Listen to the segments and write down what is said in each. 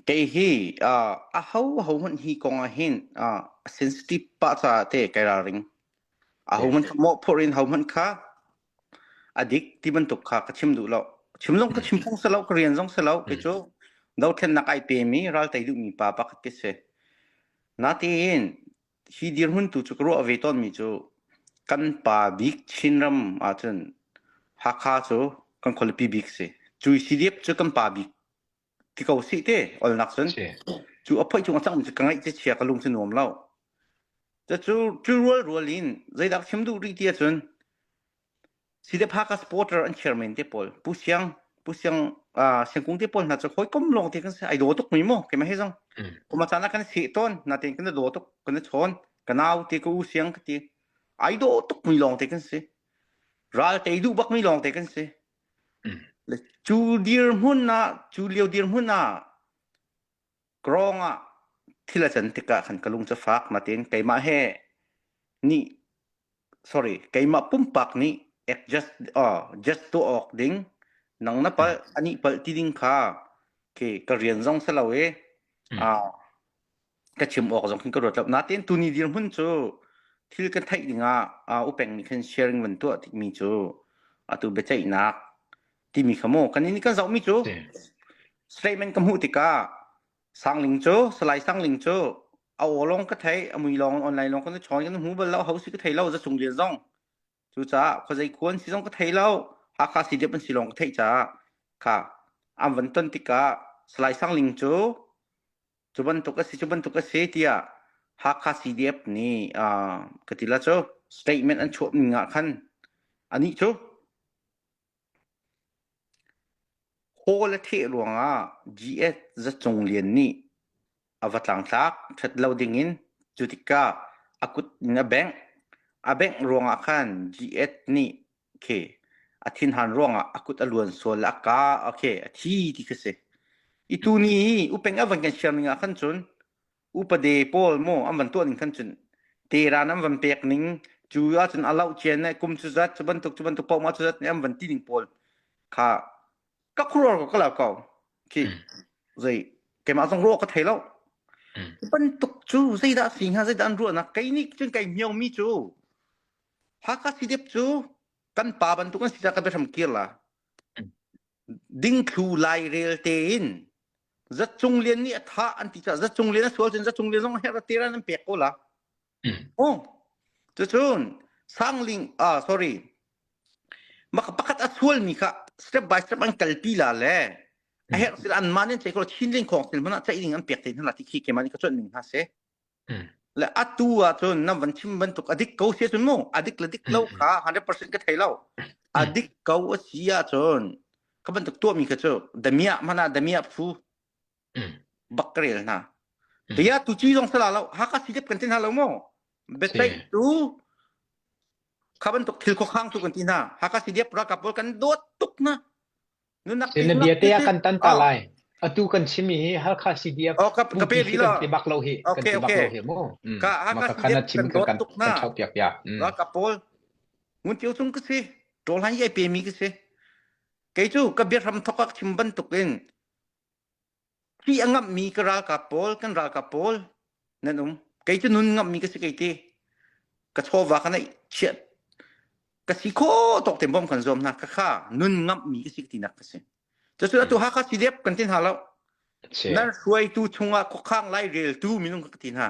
Kei hi uh, a ho ho hmanh hi kong ah hin uh, sensitive pah caah te kai ralring. A ho hmanh kha mawhphurh in ho hmanh kha a dik ti bantuk kha ka chim duh lo. Chim zong ka chim phung si lo, ka rian zong si lo. Kei cu dothlennak ai pemi ral tei duhmi pa pakhat ka si. Natein hi dirhmun tu cu ka ruah ve tawnmi cu kan pa bik Chinram ahcun Hakha cu kan khualipi bik si. Cui CDF cu kan pa bik ti ko sih te olnak cun cu a phoih cung a cangmi cu ka ngaih chia ka lung cu nuam lo. Cu cu rual rual in zeidah chim duh rih ti ahcun CDF Hakha supporter an chairman te pawl Pu Siang Pu Siang uh, Siangkung te pawl hna cu hawikom lawng te kan si ai daw tuk mi mu keimah he zong kuma caan ah kan seh tawn natein kan daw tuk kan chawn ka nau te ka u Siang ka ti ai daw tuk mi lawng te kan si ral tei duh bak mi lawng te kan si le cu dirhmun ah cu lio dirhmun ah Krawng ah thil a can tikah khan ka lung cu fak natein keimah he nih sorry keimah pumpak nih adjust uh, just tuah awk ding nang na palh anih palh ti ding kha ke ka rian zong si lo i uh, ka chim awk zong khin ka ruat lo natein tuni dirhmun cu thil kan theih dingah uh, upeng nih khan sharing van tuah tikmi cu atu biaceihnak timi kha mu kan in kan zohmi cu statement ka hmuh tikah Sangling cu Salai Sangling cu a aw lawng ka thei a mui lawng online lawng kan chawn kan hmu bal lo ho si ka thei lo za cung lian zong cucaah khuazei khuan si zong ka thei lo Hakha si dep an si lawng ka theih caah kha an van ton tikah Salai Sangling cu cu bantuk a si cu bantuk a si tiah Hakha CDF nih uh, ka ti la cu statement an chuah ning ah khan anih cu Hawl a theh ruangah GS Za Cung Lian nih a va tlangtlak ṭhat lo dingin cu tikah a kut in a bengh. A bengh ruangah khan GS nih khi a thinhan ruangah a kut a luan sual le a kaa okay a thi ti khi si. I tuni hi upeng a van kan share ning ah khan cun upade pawl maw an van tuah ning khan cun teran an van pek ning cu ahcun a loh cian ne kum cu zat cu bantuk cu bantuk paoh ma cu zat nih an van ti ning pawl kha ka khuruar ko ka lau ko khi zei keimah zong ruah ka thei lo bantuk cu zeidah si hnga zeidah an ruahnak kei nih cun kai miau mi cu Hakha CDF cu kan pa bantuk an si ca ka biahram kir la dingthlu lairel tein Zacung Lian nih a thah an ti caah Zacung Lian a sual cun Zacung Lian zong herh te ran an pek ko la. Oh, cucun Sangling ah sorry maka pakhat a sual mi kha step by step an kalpi la le a herh sil an man in chei ko Chinling khong sil mana chei ding an pek te hna la ti khi ke man ka chon ning ha se. Le atu ah cun na van chim bantuk a dik ko si cun mu a dik le dik lo kha 100% ka thei lo a dik ko a si ahcun ka bantuk tuahmi kha cu damia mana damia phu bak ka rel hna tiah tu ci zong sala lo haka si dep kan tin hna lo mu biaceih tu kha bantuk thil khuakhang tu kan ti hna haka si dep ralkap pawl kan dawt tuk hna Nunak Na bia te ah kan tan ta lai. Atu kan chim hi Halkha CDF Oh, ka ka pe hi kan ti bak lo hi. Kan Okay, ti bak okay. lo hi mu. Ka Hakha Maka khana CDF chim kan kan dawt kan tuk kan na. thau piak ya. Ralkap pawl ngun cio cung ka si. Ṭawl han yai pe mi ka si. Kei cu ka biahram thok ak chim bantuk in Hi a ngamhmi ka ralkap pawl, kan ralkap pawl nan um. Kei cu nun ngamhmi ka si kei ti. Ka chawva ka neih chiat. Ka si kho tawk te bom kan zuam hna ka kha nun ngamhmi ka si ka tinak ka si. Cucu atu Hakha CDF kan tin hna lo. Nan hruaitu chungah khuakhang lai reltu minung ka ti hna.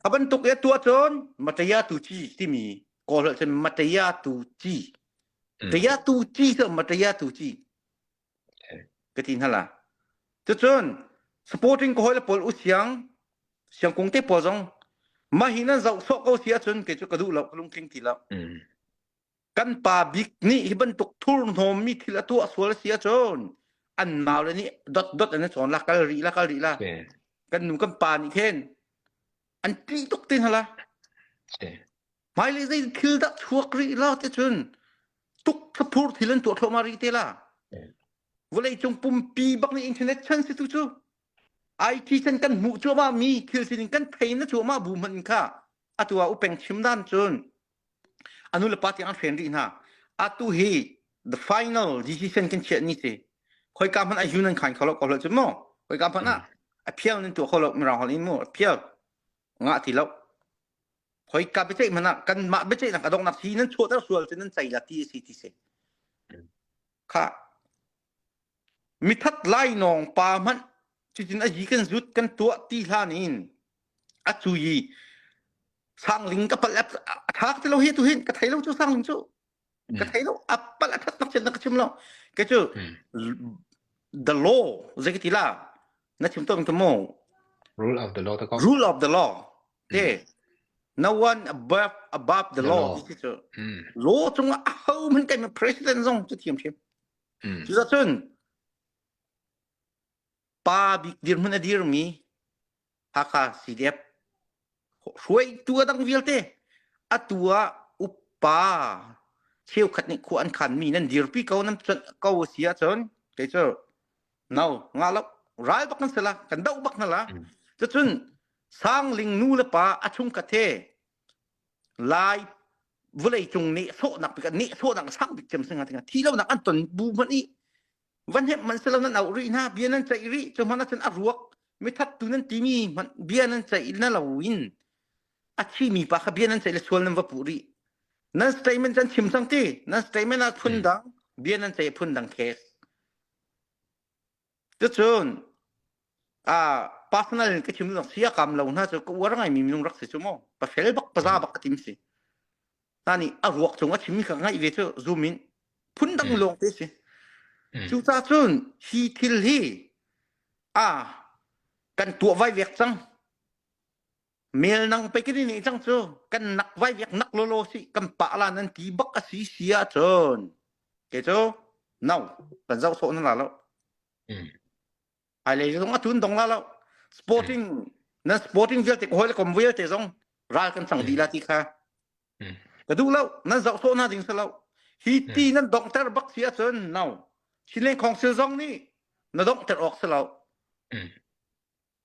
A bantuk i atu ahcun Mataya tu ci timi Kawl holh cun Mataya tu ci. Taya tu ci cu Mataya tu ci. ka ti hna la. Cucun supporting ka hawile pawl u siang siangkung te pawl zong mah hi nan zoh sawh ko si ahcun kei cu ka duh lo ka lungtling ti lo. Kan pa bik nih hi bantuk thurhnawm mi thil a tuah sual si ahcun an nau le nih dot dot an chawn la kal rih la kal rih la. Kan nu kan pa nih khin an ṭih tuk te hna la. Hmailei zei thil dah chuak rih la ti cun tuk thlaphur thil an tuah thluahmah rih te la. Vawlei cung pumpi bak nih internet chan si tu cu IT chan kan hmuh cuahmah mi thil sining kan thei na cuahmah bu hmanh kha atu ah upeng chim dan cun anu le pa tiang an hren rih hna. Atu hi the final decision kan chiah ni si. Khoika hmanh a yun an khan kho lo ko lo cu mu. Hoi ka hmanh ah appeal nan tuah kho lo mirang holh in mu appeal ngah ti lo. Hoi ka biaceih hmanh ah kanmah biaceihnak a donghnak hi nan chuahter sual cu nan cei la ti a si ti si. Kha mithat lai nawng pa hmanh cutin a yi kan zut kan tuah ti hlan in a cu i sangling ka palh a tha ka ti lo hi tu hin ka thei lo cu sangling cu ka thei lo a palh a that nak chin na ka chim lo ke cu the law zei ka ti la na chim to mo rule of the law ta ko rule of the law te no one above above the, the law ti cu law cung ah ho man kai president zong cu thiam thiam cu cun pa bik dirhmun a dirmi Hakha CDF hruaitu a dang vialte atu ah upa cheukhat nih khua an khanmi nan dirpi ko nan cuanh ko a si ahcun kei cu no ngah lo ral bak nan si la kan doh bak hna la cucun sangling nu le pa a chungkhat he lai vulei cung nih sawhnak bik nih sawhnak sang bik cem singa tinga thi lonak an ton bu hmanh i van hemh man silo nan auh rih hna bia nan ceih rih cu hmanh ahcun a ruak mithattu nan timi hmanh bia nan ceih na lo in a thimi pa kha bia nan ceih le sual nan va puh rih nan statement nan chim cang ti nan statement ah phun dang bia nan ceih phun dang case cucun a personal in ka chim ding sia kam lo hna cu ka uar ngai mi minung rak si cu mu pa fel bak paza bak ka tim si hna nih a ruak cung a chimmi kha ngaih ve cu zoom in phundang lawng te si cucaah cun hi thil hi a kan tuah vai vek cang mel nang pe kan ni cang cu kan nak vai vek nak lolo si kan pa la nan ti bak a si si ah cun ke cu no kan zoh sawh na la lo Hmailei zong a tun dong la lo. Sporting na sporting vialte hawi le kom vialte zong ral kan cang dih la ti kha. Ka duh lo. Nan zoh sawh na ding si lo. Hi ti nan donghter bak si ahcun no. Chinland Council zong nih na donghter awk si lo.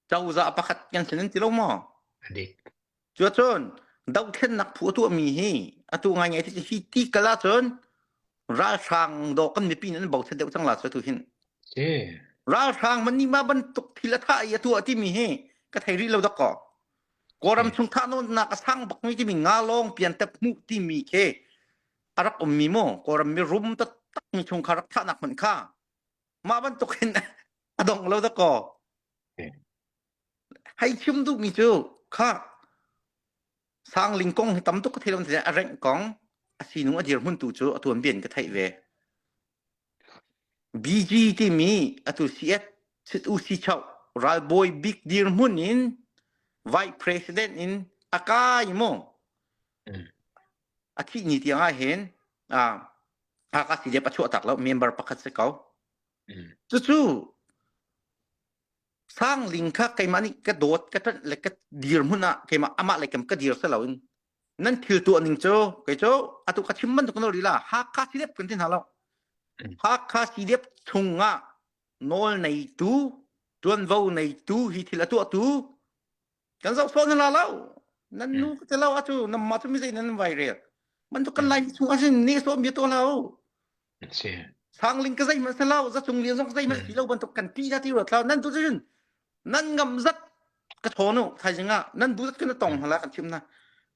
Cozah pakhat kan si nan ti lo maw? Adik. Cuacun dohthlennak phu a tuahmi hi atu ngaingai ti hi ti kal ahcun ralhrang dawh kan mipi nih an bochan deuh cang la cu tu hin. Si. Ralhrang man nih mah bantuk thil a thah i a tuah timi hi ka thei rih lo dak kaw. Kawlram chung thah nawnnak a sang bak mi timi nga lawng pian tep hmuh timi khi a rak ummi mu Kawlram mi rum taktak mi chungkhar rak thahnak hmanh kha mah bantuk hin a dong lo dak kaw. Hei chim duhmi cu kha Sangling kong hi tam tuk ka thei lo a rengh kong a sinung a dirhmun tu cu a tuanbia in ka theih ve. BG timi atu CS Sit U Si Chau ralbawi bik dirhmun in vice president in a kai mu. A thih ni tiang ah hin Hakha CDF a chuah tak lo member pakhat si ko. Cucu Sangling kha keimah nih ka dawt ka ṭanh le ka dirhmun ah keimah amah lei kam ka dir si loin nan thil tuah ning cu kei cu atu ka chim bantuk na rila Hakha CDF kan ti hna lo Hakha CDF chungah nawl neitu ṭuanvo neitu hi thil a tuahtu kan zoh sawh na la lo nan nu ka ti lo atu namma cu mi zei nan vai rel bantuk kan lai chung asin ne sawm bia to lo Si. Sangling ka zeihmanh si lo, zacung lian zong zeihmanh si lo bantuk kan ti ti ruat lo. Nan tu cun nan ngam zat ka thawn u thaizing ah nan bu zat kan tong hala kan chim na.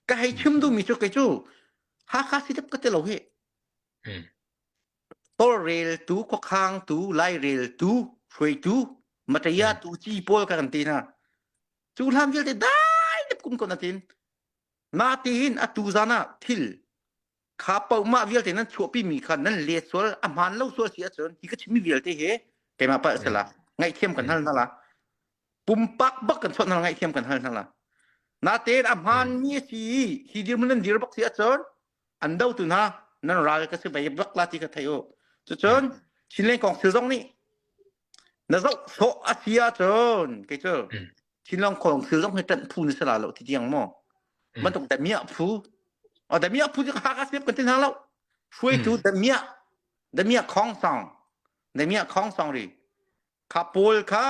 Ka hei chim duhmi cu kei cu Hakha si tep ka ti lo hi. Tawlreltu, khuakhangtu, laireltu, hruaitu, mataya tu ci pawl ka kan ti na. Cu hlan vialte dai dep kum ko na tin. Na tiin atu zan ah thil kha paoh vialte nan chuahpimi kha nan let sual a hmaan lo sual si ahcun hi ka chimmi vialte hi keimah palh sala ngaihthiam kan hal hna la pumpak bak kan chawnh hna ngaihthiam kan hal hna la natein a hmaanmi a si i hi dirhmun nan dir bak si ahcun an dotu hna nan ral ka si bai bak la ti ka thei u cucun Chinland kong thil zong nih na zoh sawh a si ahcun kei cu Chinlong kong thil zong hi ṭanh phu na si la lo ti tiang maw bantuk damiah phu o damiah phu cu Hakha siap kan ti hna lo hruaitu damiah damiah khong song damiah khong song ri kha pawl kha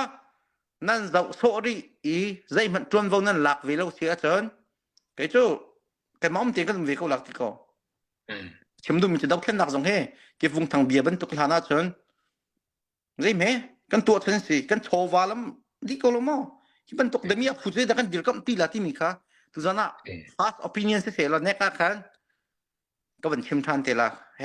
nan zoh sawh rih i zeihmanh ṭuanvo nan lak ve lo si ahcun kei cu keimah um tein kan um ve ko lak ti ko chim duhmi cu dothlennak zong hi kifung thang bia bantuk hlan ahcun zeihme? Kan tuah than si kan chawva lam di ko lo maw? Hi bantuk dami a phu da kan dirkamh ti la timi kha tuzan ah first opinion si se la nek ah khan ka van chim than te la.